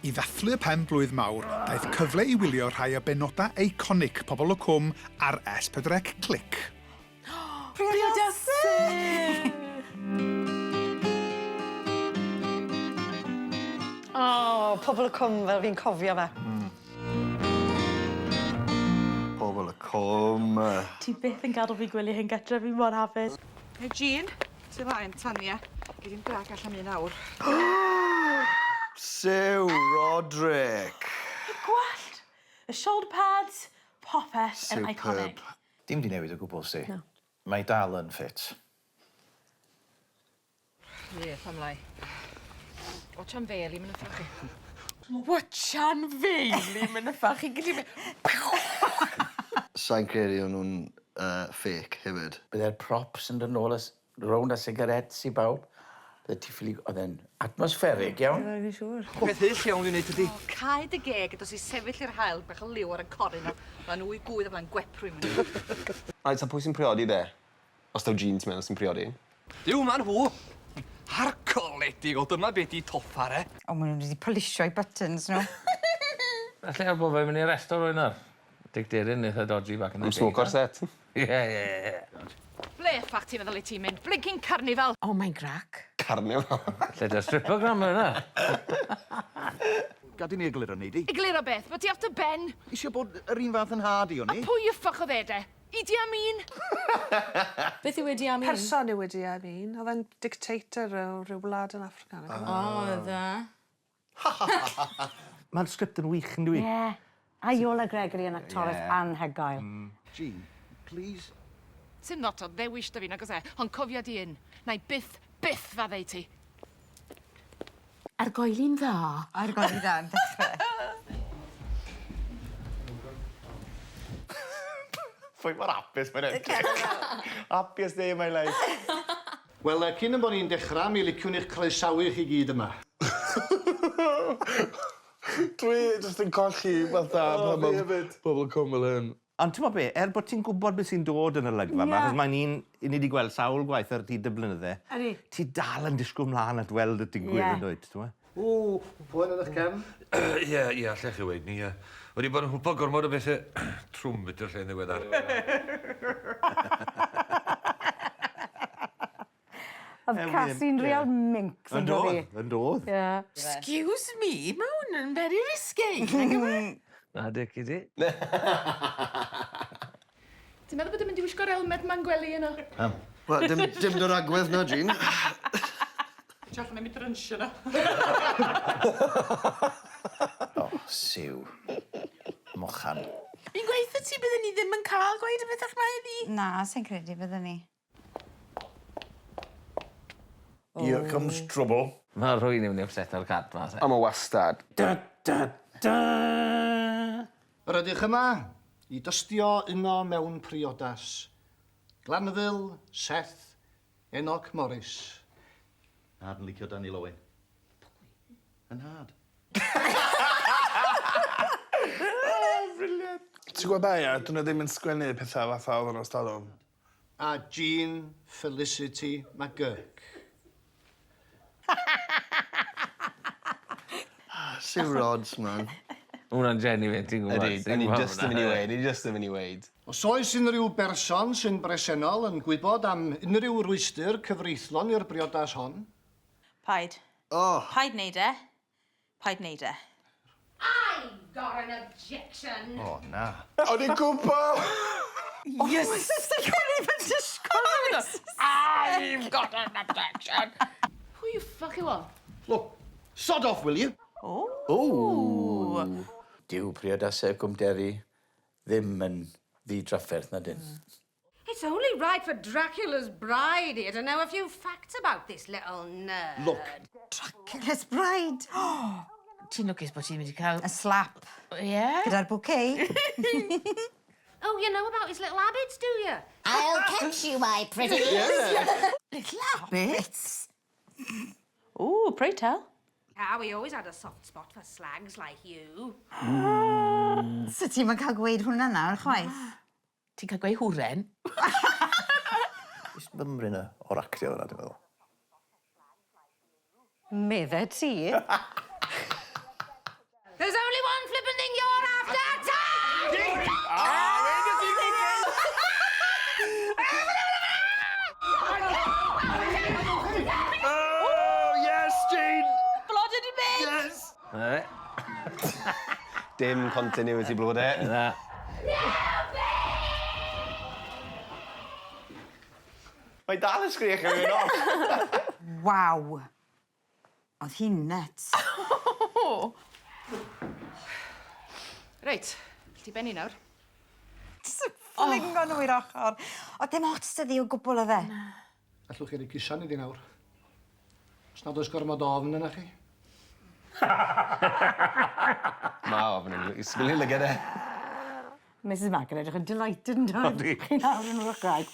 I ddathlu y pen-blwydd mawr, daeth cyfle i wylio rhai o benodau eiconig Pobol y Cwm ar S4C Clic. Priodasau! O, Pobol y Cwm fel fi'n cofio fe. Mm. Pobol y Cwm. Ti byth yn gadl fi gwylio hyn gytre, fi mor hapus. Hei Jean, tu flaen, Tanya. Gei di'm grac allan un awr. Siw Roderick! Y gwallt! Y shoulder pads! Popeth yn iconic. Superb. Dim 'di newid o gwbwl sti. Na. Mae dal yn ffit. Ie, pam lai. Watch am fêl i mynd y chi. Watchan feili mynd y ffach chi'n gallu Sai'n credu o'n nhw'n uh, fake hefyd. Bydde'r props yn dod nôl a s- rownd a sigaréts i bawb. Bydde ti ffili... Oedd e'n atmosfferig iawn. Fi'n siŵr. Peth hyll iawn i wneud ydi. Cau dy geg a dos i sefyll i'r haul bach o liw ar y corun o flaen wy gwydd o flaen gweprwy mynd. Reit, ta pwy sy'n priodi de? Os taw Jean ti'n meddwl sy'n priodi. Duw, ma' nhw! Arcoledig, o dyma be' 'di toffar, e? O, maen nhw wedi polisio'u buttons nhw. Falle bod fe'n mynd i arresto rywun nawr. Dic Deryn eitha dodgy back in the Am day. smoko'r set. Ie, ie, ie. Ble ffach ti'n meddwl i ti'n mynd? Blinking carnifal! O, mae'n grac. Carnifal. Lle 'da'r stripogram yna? Gad i ni egluro, nei di. Egluro beth? Bod ti off dy ben? Isio bod yr un fath yn nhad i o'n A i. pwy y ffach oedd e de? Idi Amin! Beth yw Idi Amin? Person yw Idi Amin. Oedd e'n dictator o ryw wlad yn Affrica nag oedd e? O, oedd e? Ma'r sgript yn wych yndyw 'i? Ie. A Iola Gregory yn actores Ie. anhygoel. Jean, please. Sim lot o ddewis 'da fi nag oes e, ond cofia di un, na i byth, byth faddau ti. Argoeli'n dda. Argoeli'n dda yn ddechrau. Pwy mor hapus mae'n edrych. Happiest day of my life. Wel, cyn 'yn bo' ni'n dechra, mi liciwn i'ch croesawu chi gyd yma. Dwi jyst yn colli fatha O, pan fi ma' hefyd. pobol Cwm fel hyn. Ond t'mod be', er bod ti'n gwbod be' sy'n dod yn yr olygfa 'ma... Ie. ...achos mae'n un 'yn ni 'di gweld sawl gwaith ar hyd y blynydde. Ydi. Ti dal yn disgwl mlan at weld y digwydd... Ie. ...yndwyt t'mo'? O, poen yn 'ych cefn? Ie, ie, allech chi weud 'ny, ie. Wedi bod yn hwpo gormod o bethe trwm biti'r lle'n ddiweddar. O'dd Cassie'n real minx Yn on'd o'dd 'i? dodd, yn dodd. Ie. Excuse me, ma' hwn yn very risky, nag yw e? Na Dic i ti. Ti'n meddwl bod e'n mynd i wisgo'r elmet ma'n gwely yno? Pam? Wel, dim, dim dy'r agwedd na, Jean. Ti allan am i drynsio na. O, siw. Mochan. Fi'n gweutho ti bydden ni ddim yn ca'l gweud y pethach 'ma iddi. Na, sai'n credu bydden ni. Here comes trouble. Ma' rhywun yn mynd i upseto'r cat 'ma. A ma' wastad. Da da da! Yr ydych yma i dystio uno mewn priodas. Glanville, Seth, Enoch Morris. Nhad yn licio Daniel Owen. Pwy? Yn nhad. Oh, brilliant. Ti'n gwybod be, ia? Dyn nhw ddim yn sgwennu pethau fatha oedd yn ers talwm. A Jean Felicity McGurk. Siw Rods, man. Ma' wnna'n genuine, ti'n gwybod. Ydi, o'n i jyst yn mynd i weud, o'n i jyst yn mynd i weud. Os oes unrhyw berson sy'n bresennol yn gwybod am unrhyw rwystr cyfreithlon i'r briodas hon, Paid. Oh. Paid neud e. Paid neud e. I've got an objection. O, na. O'n i'n gwybod! Yes! My sister can't even disguise. I've got an objection. Pwy yw ffuck yw o? Look, sod off, will you? O! O! Dyw priodasau Cwmderi ddim yn ddi-drafferth na dyn. It's only right for Dracula's bride here to know a few facts about this little nerd. Look. Dracula's bride. Ti'n lwcus bod ti'n mynd i cael... A slap. Ie? Gyda'r bouquet. Oh, you know about his little habits, do you? I'll catch you, my pretty. Little habits. Ooh, pray tell. Ah, we always had a soft spot for slags like you. So ti'n cael gweud hwnna nawr, chwaith? Ti'n cael gweud hwren? Jyst mymryn o o'r actio fyna, dwi'n meddwl. Medde ti. Na fe. Dim continuity blode. Na. Mae dal yn sgrechian rhywun off. Waw. Oedd hi'n nuts. Reit, ti benni nawr. Jyst yn fflingo nhw i'r ochr. Oedd dim ots 'da ddi o gwbl oedd e. Allwch chi roi cusan iddi nawr. Os nad oes gormod o ofn yna chi. Ma ofn yn sbili lygad e. Mrs Mac yn edrych yn delighted yn dod. Odi. Chi nawr yn wrach graig.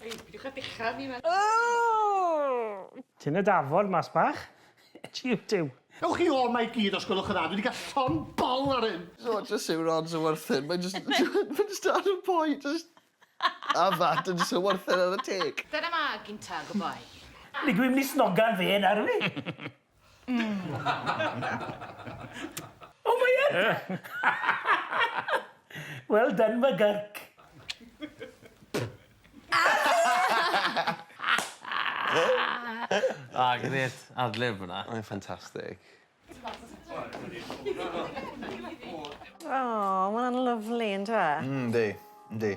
Ei, pidwch â dechrau ni, man. Ti'n y dafod mas bach. Tiw, tiw. Ewch chi o 'ma i gyd os gwelwch yn dda. Dwi wedi cael llond bol ar hyn. So, just yw Rod's yn worth it. Mae'n just, mae'n just ar y poi, just... A fat yn just yn worth it ar y teg. Dyna ma gynta, goodbye. Ni gwyn mynd i snogan fe nawr, fi. O, mae yn! Well done, McGurk. Ah, grêt. Adlib hwnna. Mae'n ffantastig. O, ma' hwnna'n lyfli, on'd yw e? Yndi, yndi.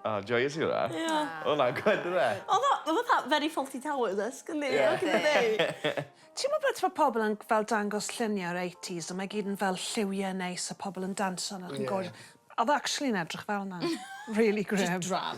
O, joyous i hwnna. Ie. Oedd hwnna'n good, yna? Oedd o, oedd fatha very Fawlty Towers-esque, yndi? Ie. Back in the day. Ti'n meddwl bod pobl yn fel dangos lluniau o'r 80s, a mae gyd yn fel lliwiau neis a pobl yn danso yn Ie. gorgeous. Oedd actually yn edrych fel yna. Really grim. Just drab.